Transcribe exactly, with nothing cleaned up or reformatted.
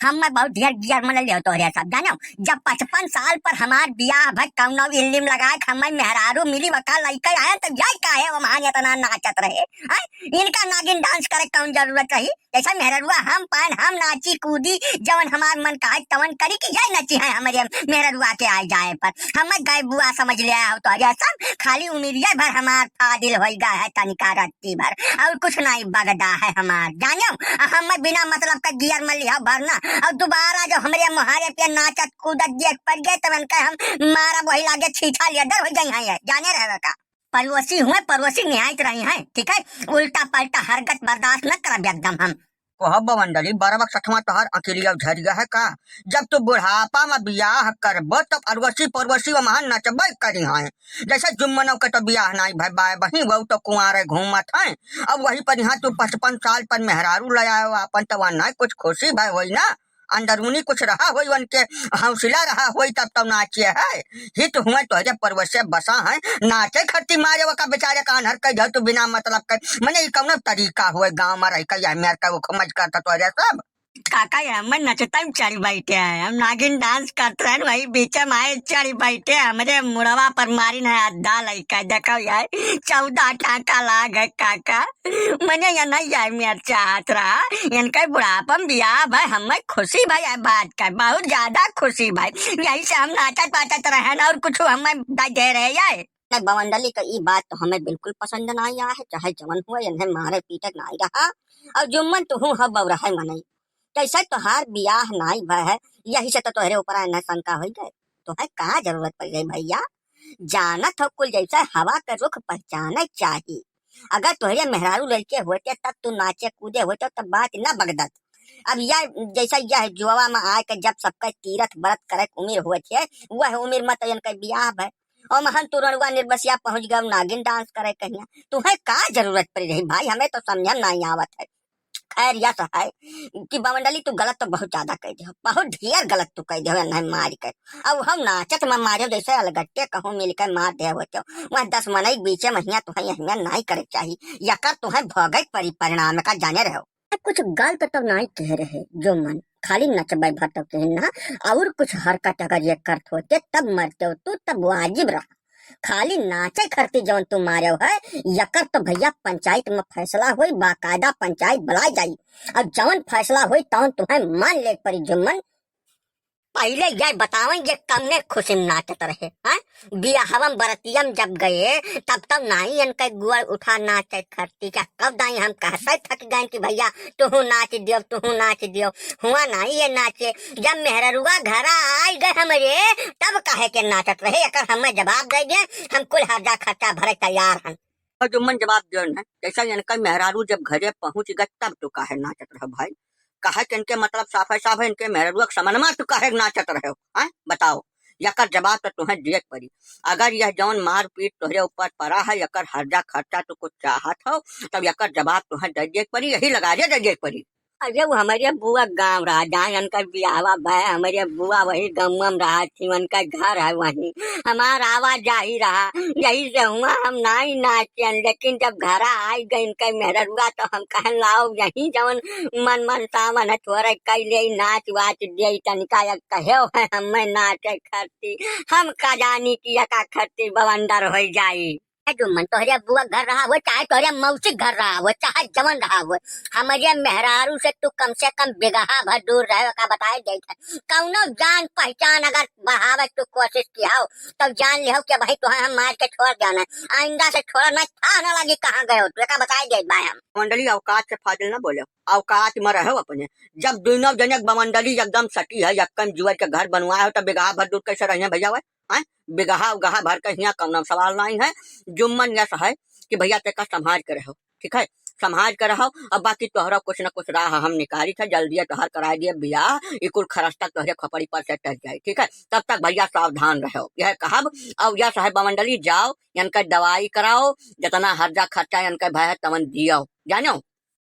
हम्मे बहुत ढेर गियर मले लियो तोहरे सब, जानो? जब पचपन साल पर हमार बियाह भय, कौनो इल्लिम लगाए के हम्मे मेहरारू मिली, वका लइके आए, तो जाई काहे वो महान इतना नाचत रहे, हैं? इनका नागिन डांस करे कौन जरूरत रही? जैसा मेहररुआ हम पाएन, हम नाची कूदी, जवन हमार मन कहे तवन करी कि जाई नाची है हमरे मेहररुआ के आए जाए पर। हम्मे गए बुआ समझ ले हो तोहरे सब, खाली उमिरिया भर हमार फादिल होई गा है तनिका रत्ती भर, और कुछ नहीं बगदा है हमार, जानो? आ हम्मे बिना मतलब का गियर में लिहा भरना, और दोबारा जो हमरे मोहारे पे नाचत कूदत देख पड़ गए, तब इनका हम मारा वही लागे छीछा लेदर हो जाई है, जाने रहे का? पड़ोसी हुए, पड़ोसी निहायत रही हैं, ठीक है? उल्टा पलटा हरकत बर्दाश्त न करब एकदम हम। कहो बवंडली, बरबक सथवा तोहर अकिलिया झरिया है का? जब तू बुढ़ापा में बियाह करबो, तब अड़ोसी पड़ोसी वो महान नचबे करी हैं। जैसे जुम्मनों के तो बियाह नाई भय बाय बही, वो तो कुंवारे घूमत हैं। अब वही पर यहाँ तू पचपन साल पर मेहरारू ले आयो आपन, तो वहाँ नाई कुछ खुशी भय होई ना? अंदरूनी कुछ रहा होई, उनके हौसला रहा होई, तब तो नाचे है। हित हुए तोहरे परवसे बसा है, नाचे खरती मारे वका बेचारे का आन्हर कह दो तू बिना मतलब कर। मने ई कौनो तरीका हुए गाँव में रह के यह मेर का वो खमज करता तोहरे सब? काका, ये हमें नचता ही चढ़ बैठे हैं, हम नागिन डांस करते हैं, वही बीच में आए चढ़ बैठे, हमरे मुड़वा पर मारिन है अद्धा लइका, देखो यार, चौदह टाका लाग है काका। मने ये नहीं जाए मेर चाहत रहा, इनका बुढ़ापा में बियाह भाई, हमें खुशी भाई है बात का, बहुत ज्यादा खुशी भाई। यही से हम नाचत पाचत रहे ना, और कुछ हमें द-, दे रहे यार। नहीं, बवंडली का ई बात तो हमें बिल्कुल पसंद ना आया है, चाहे जवन हुआ, इन्हें मारे पीटे ना रहा, और जुम्मन तू हूँ हब रहे मनई, कैसे तोहार बियाह नाई भय है, यही से तो तोहरे ऊपर इन्हें शंका होई गए। तोहे का जरूरत पड़ गई भैया? जानत हो कुल जैसे हवा के रुख पहचाने चाही। अगर तोहरे मेहरारू लड़के होते तब तू नाचे कूदे होते तब बात न बगदत। अब यह जैसा यह जुआवा में आए के जब सबके तीरथ व्रत करे के उम्र होत है, वह उम्र में तो इनके बियाह भय। और महन तू रणुआ निर्बसिया पहुंच गए नागिन डांस करे कहिया। तुहे का जरूरत पड़ रही भाई, हमें तो समझ में नहीं आवत है। खैर यस है कि बवंडली तू गलत तो बहुत ज्यादा कह दे, बहुत ढेर गलत तू कह दे, नहीं मार के। अब हम नाचत में मारे जैसे अलगट्टे कहूँ मिल के मार दे होते हो, वह दस मनई के बीचे में हियां तुहे अहमियत नहीं करे के चाही। यकर तुहे भोगे के परी परिणाम का, जाने रहो। कुछ गलत तो नहीं कह रहे जुम्मन, खाली नचबे भर तो कहिन ना, और कुछ हरकत अगर ये करत होते तब मरते हो तू, तब वाजिब रहा। खाली नाचे खरती जौन तू मारे हो है, यकर तो भैया पंचायत में फैसला होई, बाकायदा पंचायत बुलाई जाई, और जौन फैसला होई तौन तुम्हें मान ले परी जुम्मन। पहले यह बतावें, ये कमने खुशी में नाचत रहे, हैं? बियाहवा में बरतिया में जब गए, तब तो नाई इनके गुआर उठा नाचे खरती का। कब दाई हम कहते थक गए कि भैया, तुहू नाच दियो, तुहू नाच दियो। हुआ नाई ये नाचे। जब मेहररुआ घरा आई गए हमरे, तब काहे के नाचत रहे? एकर हमें जवाब दे दे, हम कुल हर्जा खर्चा भरे तैयार हन। और जुम्मन जवाब दियो न, जैसा इनका मेहरारू जब घरे पहुंच गए, तब तो काहे नाचत रहो भाई? काहे के इनके मतलब साफ है, साफ है, इनके मेहरारू के समनमा तो काहे नाचत रहो, हैं? बताओ, यकर जवाब तो तुम्हें दिए के पड़ी। अगर यह जौन मारपीट तोहरे ऊपर पड़ा है, यकर हर्जा खर्चा तो कुछ चाहत हो, तब यकर जवाब तुम्हें दे दिए के पड़ी, यही लगा दे, दे दिए के पड़ी। अरे वो हमारे बुआ गाँव रहा, जहाँ इनका बियाहवा भय, हमारे बुआ वही गाँव में रहा थी, उनका घर है वहीं, हमार आवा जाही रहा, यही से हुआ हम नाई नाचन, लेकिन जब घरा आई गई इनका मेहररुआ तो हम कहन लाओ यही जौन मन मन सावन है थोड़े कैले नाच वाच दे तनिका, या कहे है हमें नाचे खरती, हम का जानी कि यका खरती बवंडर हो जाई। ए जुम्मन, तोहरे बुआ घर रहा हो, चाहे तोहरे मौसी घर रहा हो, चाहे जवन रहा हो, हमरे मेहरारू से तू कम से कम बिगहा भर दूर रहे, का बताए देत है। कौनो जान पहचान अगर बढ़ावे तू कोशिश किया हो, तब जान लिहो कि भाई तोहे हम मार के छोड़ देना है। आइंदा से छोड़ ना, था ना लगी कहाँ गए हो, तू का बताए देत भाई हम। मंडली औकात से फाजिल ना बोले, औकात में रहो अपने। जब दोनों जने बमंडली एकदम सटी है, यक्कन जुअर के घर बनवाए हो, तब बिगहा भर दूर कैसे रहिए भैया? हैं? बिगहा उगहा भर के हियाँ कौनो सवाल नहीं है। जुम्मन यस है कि भैया तेका संभाल के रहो, ठीक है, संभाल के रहो। अब बाकी तोहरा कुछ न कुछ राह हम निकाली थे, जल्दी तोहर कराए दिए बियाह, ई कुल खरस्ता तोहरे खोपड़ी पर से टल जाए, ठीक है। तब तक भैया सावधान रहो, यह कहब। और यस है बमंडली, जाओ इनका दवाई कराओ, जितना हर्जा खर्चा इनका भय है तवन दियो, जानो।